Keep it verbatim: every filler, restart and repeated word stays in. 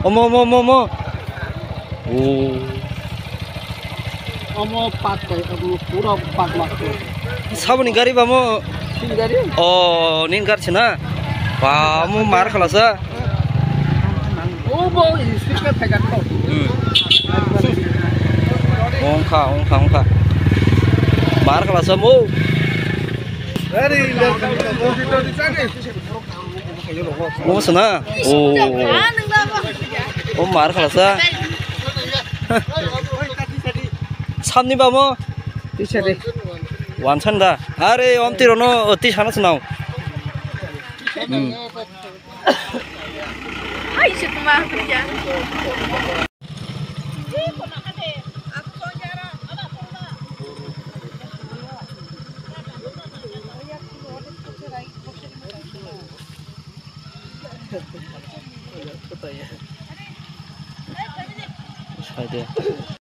Omo, omo, omo, omo. Oh. Omo pak kai, omo pura pak mak kai. Saboni gari ba mo? Sini gari? Oh, nin gari sina. Ba mo mar khala sa. Oh, bo speaker thai kat ko. Hmm. Ongkha, ongkha, ongkha. Mar khala sa mo. Gari le. Mo sana? Oh. Oh, mar khala sa. Samni ba mo? Tisa de. Wan san da. Are, om tiro no, oh, tisa na sanao. Hmm. Ai, se tuma ya. Sai de.